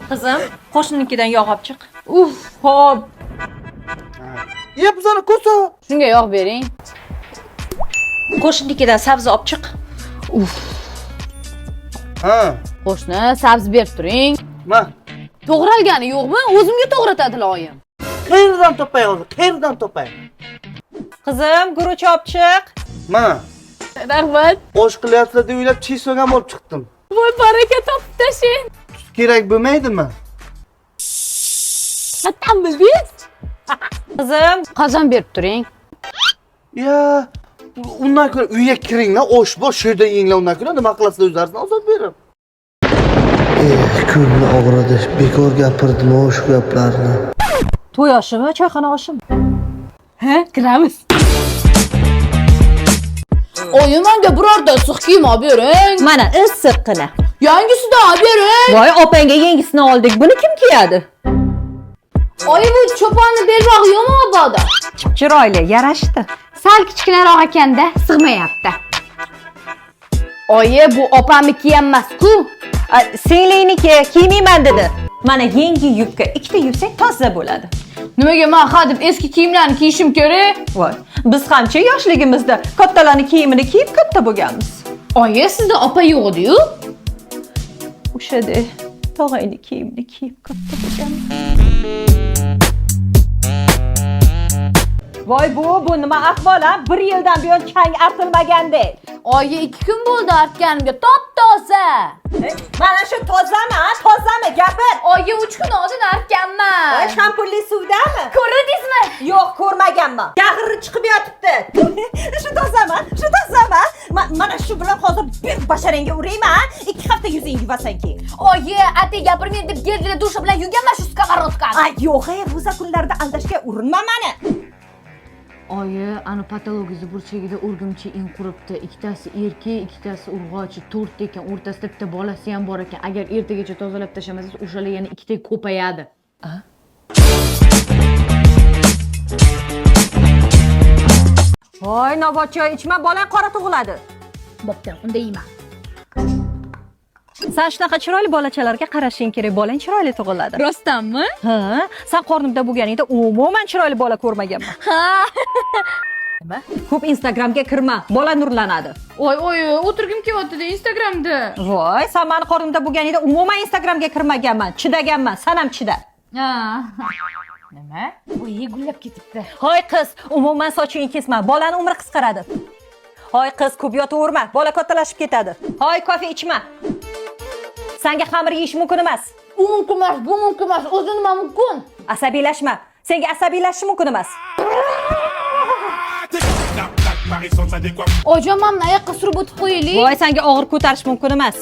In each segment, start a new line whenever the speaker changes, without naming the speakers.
Qizim, qo'shninikidan yog' olib chiq.
Uf, hop.
Ye bizani ko'sa.
Shunga yog' bering.
Qo'shninikidan sabzi olib chiq.
Uf.
Ha.
Qo'shni, sabzi berib turing.
Ma.
To'g'ralgani yo'qmi? O'zimga to'g'ratadilar oyim.
Qayerdan topay hozir? Qayerdan topay?
Qizim, guruch olib chiq.
Ma.
Rahmat.
Osh qilyapsizlar deb o'ylab chis so'gan bo'lib chiqdim.
Voy baraka topib tashlang.
Tuz kerak bo'lmaydimi?
Qattan bildingiz?
Qizim,
Qozon berib turing.
Ya, undan ko'ra uyga kiringlar, osh bor, shu yerda yenglar, undan ko'ra nima qilasizlar o'zlaringiz ozod berib.
Eh, ko'ngli og'ridi. Bekor gapirdim shu gaplarni.
To'y oshimi, choyxona oshimi?
Ha, kiramiz. Oyim, menga birorta issiq kiyim olib bering.
Mana issiqqina.
Yangisidan olib bering.
Voy, opangga yangisini oldik. Buni kim kiyadi?
Oyi, bu cho'ponni belbog'i yo'qmi mabodo?
Chiroyli, yarashdi.
Sal kichkinaroq ekanda, sig'mayapti. Oyi, bu opamniki emas-ku.
Singlingniki kiymayman dedi. Mana yangi yubka, ikkita yuvsang toza bo'ladi.
Nimaga men ha deb eski kiyimlarni kiyishim kerak?
Voy, biz hamchi yoshligimizda kattalarning kiyimini kiyib katta bo'lganmiz.
Oyi, sizda opa yo'q edi-yu.
O'shada tog'ayni kiyimini kiyib katta bo'lganmiz. Voy, bu nima ahvol a? Bir yildan buyon chang artilmagandek.
Oyi, 2 kun bo'ldi artganimga, top-toza.
Mana shu tozami, a? Tozami? Gapir.
Oyi, 3 kun oldin artganman.
Voy, shampunli suvdami?
Ko'rdingizmi?
Yo'q, ko'rmaganman. Yag'iri chiqib yotibdi. Shu tozami? Shu tozami? Mana shu bilan hozir bir basharangga urayman, 2 hafta yuzingni yuvasan keyin.
Oyi, ati gapirmang deb gelli dusha bilan yuvganman shu skовородкani.
Ay, yo'q, ey, ro'za kunlarida aldashga urinma mani.
Oyi, ani patologiya burchagida o'rgimchi in quribdi. Ikkitasi erkak, ikkitasi urg'ochi, 4 ta ekan, o'rtasida bitta bolasi ham bor ekan. Agar ertagacha tozalab tashlamasangiz, o'shalar yana ikkita ko'payadi.
Voy, nobot choy ichma, bolang qora tug'iladi.
Bo'pti, unda yeyman.
Sen shunaqa chiroyli bolachalarga qarashing kerak, bolang chiroyli tug'iladi.
Rostdanmi?
Ha, sen qornimda bo'lganingda umuman chiroyli bola ko'rmaganman.
Ha.
Nima? Ko'p Instagramga kirma, bola nurlanadi.
Oy, oy, o'tirgim kelyapti-da Instagramda.
Voy, sen meni qornimda bo'lganingda umuman Instagramga kirmaganman, chidaganman, sen ham chida.
Ha. Nima? Voy, gullab ketibdi.
Hoy qiz, umuman sochingni kesma, bolani umri qisqaradi. Hoy qiz, ko'p yotaverma, bola kattalashib ketadi. Hoy, kofe ichma. Senga xamir yeyish mumkin emas.
U mumkin emas, bu mumkin emas, o'zi nima mumkin?
Asabiylashma. Senga asabiylashish mumkin emas.
Ojon, mana oyoqqa surib o'tib qo'yaylik.
Voy, senga og'ir ko'tarish mumkin emas.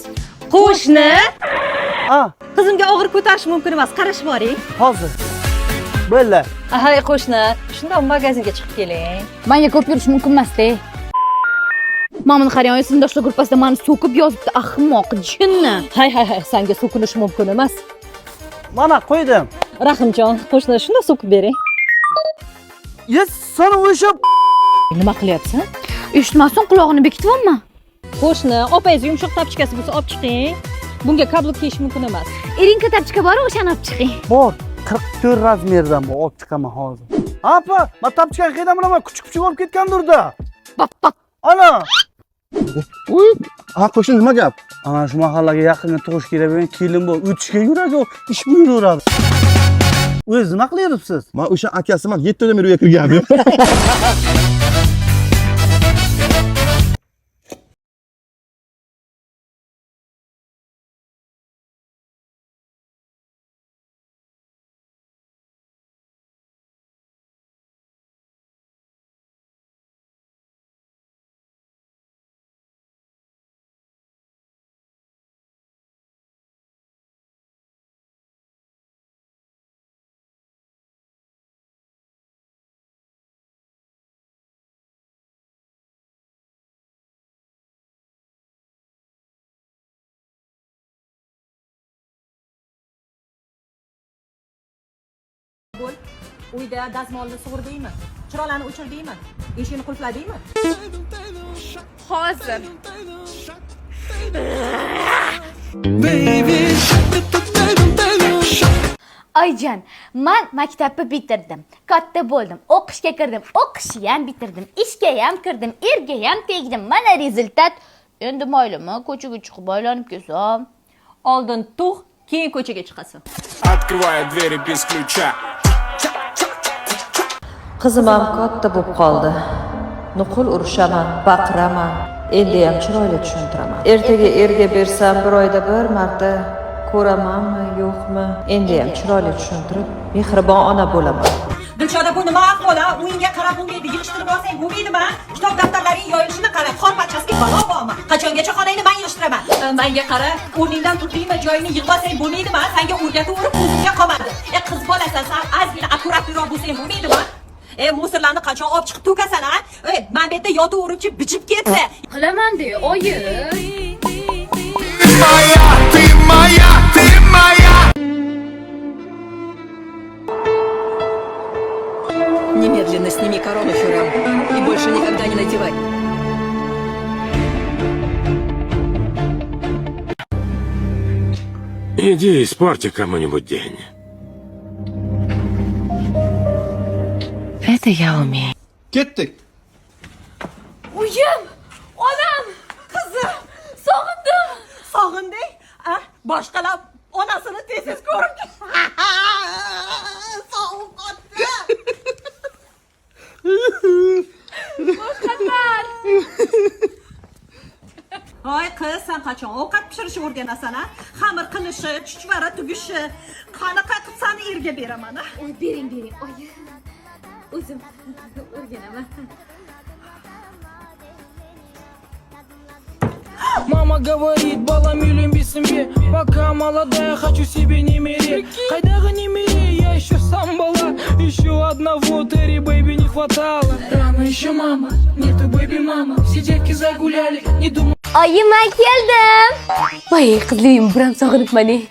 Qo'shni,
Ha,
qizimga og'ir ko'tarish mumkin emas. Qarashib boring.
Hozir. Bo'ldi.
Hay qo'shni, shundoq magazinga chiqib keling.
Menga ko'p yurish mumkin emas-da. Mana buni qarang, sinfdoshlar gruppasida meni so'kib yozibdi, ahmoq, jinni.
Hay hay hay, senga so'kinish mumkin emas.
Mana qo'ydim.
Rahimjon, qo'shni shundoq so'kib bering.
Ye, sana o'sha
Nima qilyapsan?
Eshitmasin, qulog'ini bekityapman.
Qo'shni, opangiz yumshoq tapchikasi bo'lsa olib chiqing. Bunga kabluk kiyish mumkin emas.
Irinka tapchika bor, o'shani olib chiqing.
Bor, 44 razmerdan bu olib chiqaman hozir. Apa, men tapchikani qayerdan bilaman, kuchuk-kuchuk bo'lib ketgandir-da.
Bop bop.
Ana.
Uy, ha qo'shni nima gap?
Ana shu mahallaga yaqinda tug'ish kerak bo'lgan kelin bor. O'tishga yuradi, ish buyuraveradi. O'zi nima qilyapsiz?
Men o'sha akasiman, 7 oydan beri uyga kirganim yo'q.
Bo'l. Uyda dazmolni sug'urdingmi? Chiroqlarni o'chirdingmi? Eshikni qulfladingmi?
Hozir.
Baby, Oyijon, man maktabni bitirdim, katta bo'ldim, o'qishga kirdim, o'qishni ham bitirdim, ishga ham kirdim, erga ham tegdim. Mana результат. Endi maylimi, ko'chaga chiqib aylanib kelsam?
Oldin tug', keyin ko'chaga chiqasan.
Открываю двери без ключа.
Qizim ham katta bo'lib qoldi. Nuqul urushaman, baqiraman. Endi ham chiroyli tushuntiraman. Ertaga erga bersam, bir oyda bir marta ko'ramanmi, yo'qmi? Endi ham chiroyli tushuntirib, mehribon ona bo'laman.
Dilshoda, bu nima ahvol, a? Uyingga qarab bo'lmaydi, yig'ishtirib olsang bo'lmaydimi, a? Kitob daftarlaring yoyilishini qara, xorpachasiga balo bormi? Qachongacha xonangni man yig'ishtiraman? Manga qara, o'rningdan turdingmi, joyingni yig'ib olsang bo'lmaydimi, a? Sanga o'rgataverib o'zimga qolmadi. E, qiz bolasan, san ozgina аккуратный roq bo'lsang bo'lmaydimi? E, мусор larni qachon olib chiqib to'kasan, a? E, mana bu yerda yotaveribchi bijib ketdi.
Qilaman-de, oyi.
Моя, ты моя, ты моя.
Немедленно сними корону, Хюррем, и больше никогда не надевай.
Иди испорти кому-нибудь день.
Это я умею.
Ketdik.
Uyim, onam,
Qizim,
sog'indim.
Sog'inding? A? Boshqalar onasini tez-tez ko'rib sog'ib qotdi.
Boshqatdan.
Voy qiz, sen qachon ovqat pishirishni o'rganasan, a? Xamir qilishi, chuchvara tugishi, qanaqa qilib seni erga beraman, a?
Oy, bering, bering, oyi. O'zim o'rganaman.
Мама говорит, балам, үйленбейсің. Пока молодая, хочу себе немере. Қайдағы немере, я еще сам бала. Еще одного Терри бэйби не хватало. Рано еще, мама, нету бэйби мама. Все девки загуляли, не думай.
Oyi, man keldim. Voy, qizligim biram sog'inibman.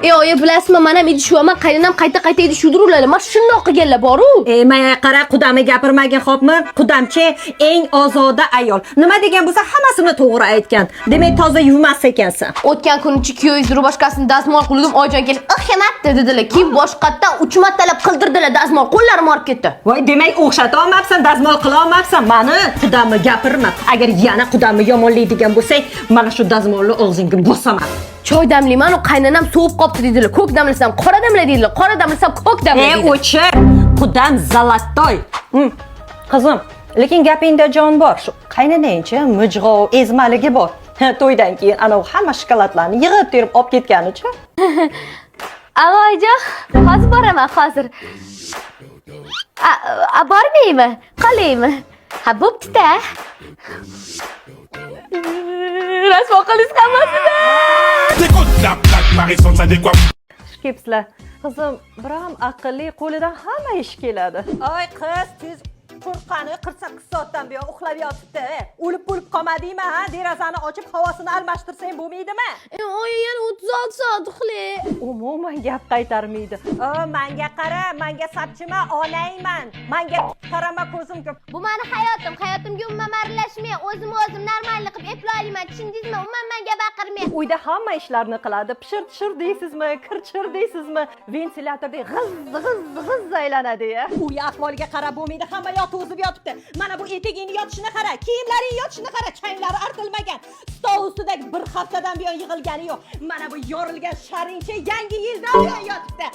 E, oyi, bilasizmi, man ham idish yuvaman, qaynonam qayta qayta idish yuvdirurlar. Man shundoq qilganlar boru.
E, manga qara, qudamni gapirmagin, xo'pmi? Qudamchi eng ozoda ayol. Nima degan bo'lsa hammasini to'g'ri aytgan. Demak, toza yuvmas ekansan.
O'tgan kunichi kuyovingiz рубашка sini dazmol qildim, oyijon kelib, "Ix, dedilar. Keyin boshqatdan 3 martalab qildirdilar dazmol, qo'llarim og'rib ketdi.
Voy, demak, o'xshata olmabsan, dazmol qila olmabsan. Mani qudamni gapirma. Agar yana qudamni yomonlaydigan bo'lsang, mana shu dazmolni og'zingga bosaman.
Choy damlayman, u qaynonam sovib qolibdi dedilar. Ko'k damlasam, qora damla dedilar. Qora damlasam, ko'k damla
E,
dedilar.
O'chir. Qudam золотой. Qizim, lekin gapingda jon bor. Shu qaynonangchi mijg'ov, ezmaligi bor. To'ydan keyin anavi hamma shokoladlarni yig'ib terib olib ketganicha.
Alo, oyijon, hozir boraman, hozir. A, a bormaymi? Qolaymi? Ha, bo'pti-da. Rasvo qilish hammasida.
Xush kelibsizlar. Qizim, biram aqlli, qo'lidan hamma ish keladi. Oy qiz, tez qo'rqqani 48 soatdan buyon uxlab yotibdi. O'lib bo'lib qolmadingmi, ha? Derazani ochib havosini almashtirsang bo'lmaydimi?
E, oyi, yana 36 soat uxlay.
Umuman gap qaytarmaydi. O, manga qara, manga sapchima, onangman. Manga qarama, ko'zim ko'p.
Bu mani hayotim, hayotimga umuman aralashmang. O'zim o'zim нормальный qilib eplayman, tushundingizmi? Umuman menga baqirmang.
Uyda hamma ishlarni qiladi. Pishir tishir deysizmi, kir chir deysizmi, ventilyatorda g'iz g'iz g'iz aylanadi ya. Uy ahvoliga qarab bo'lmaydi, hamma yoq to'zib yotibdi. Mana bu etigingni yotishini qara, kiyimlaring yotishini qara, changlari artilmagan. Stol ustidagi bir haftadan buyon yig'ilgani yo'q. Mana bu yorilgan sharingcha yangi yildan buyon yotibdi.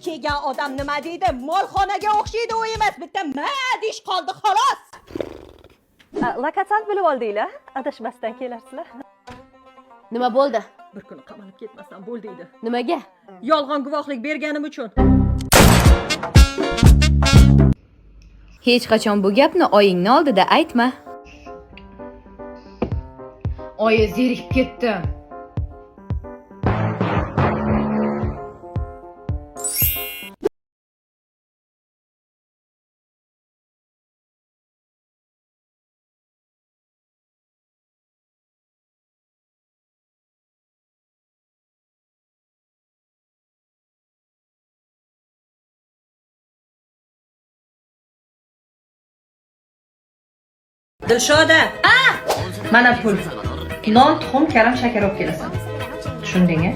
Kelgan odam nima deydi? Molxonaga o'xshaydi u emas, bitta ma deyish qoldi xolos. Lokatsiyani bilib oldinglar, adashmasdan kelarsizlar.
Nima bo'ldi?
Bir kuni qamalib ketmasam bo'ldi edi.
Nimaga?
Yolg'on guvohlik berganim uchun.
Hech qachon bu gapni oyingni oldida aytma. Oyi, zerikib ketdim.
Dilshoda. Mana pul. Non, tuxum, karam, shakar olib kelasan. Tushunding, a?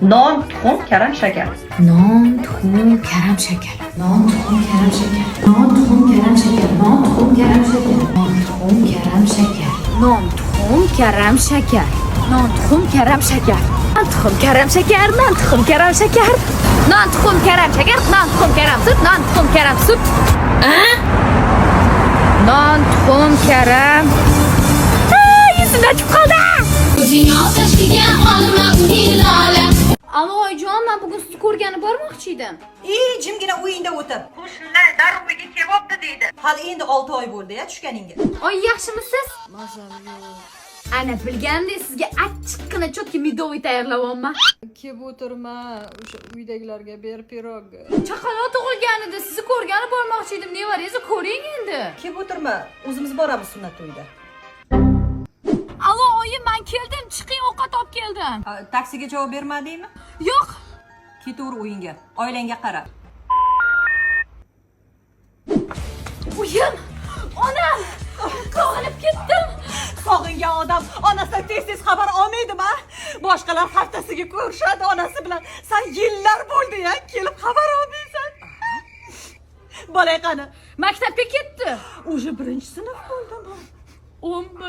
Non, tuxum, karam, shakar.
Non, tuxum, karam, shakar. Non, tuxum, karam, shakar. Non, tuxum, karam, shakar. Non, tuxum, karam, shakar. Non, tuxum, karam, shakar.
Non, tuxum, karam, shakar. Non, tuxum, karam, shakar. Non, tuxum, karam, shakar. Non, tuxum, karam, shakar. Non, tuxum, karam, shakar. Non, tuxum, karam, sut. Non, tuxum, karam, sut. Non, tuxum, karam. Esimdan chiqib qoldi. Alo, oyijon, men bugun sizni ko'rgani bormoqchi edim.
Ey, jimgina uyingda o'tir. Qo'shnilar darrov uyga kelyapti deydi. Hali endi 6 oy bo'ldi ya tushganingga.
Oy, yaxshimisiz? Ana bilgandek sizga achchiqqina чётко медовый tayyorlayapman.
Kelib o'tirma, o'sha uydagilarga ber pirog.
Chaqaloq tug'ilganida sizni ko'rgani bormoqchi edim. Nevarangizni ko'ring endi.
Kelib o'tirma, o'zimiz boramiz sunnat to'yida.
Alo, oyim, men keldim. Chiqing, ovqat olib keldim.
Taksiga javob bermadingmi?
Yo'q.
Ketaver uyingga. Oilangga qara.
Uyim. Onam. Sog'inib ketdim.
Sog'ingan odam onasidan tez-tez xabar olmaydimi? Boshqalar haftasiga ko'rishadi onasi bilan. San yillar bo'ldi ya, kelib xabar olmaysan. Bolang qani?
Maktabga ketdi.
Уже 1-sinf bo'ldimi?
11.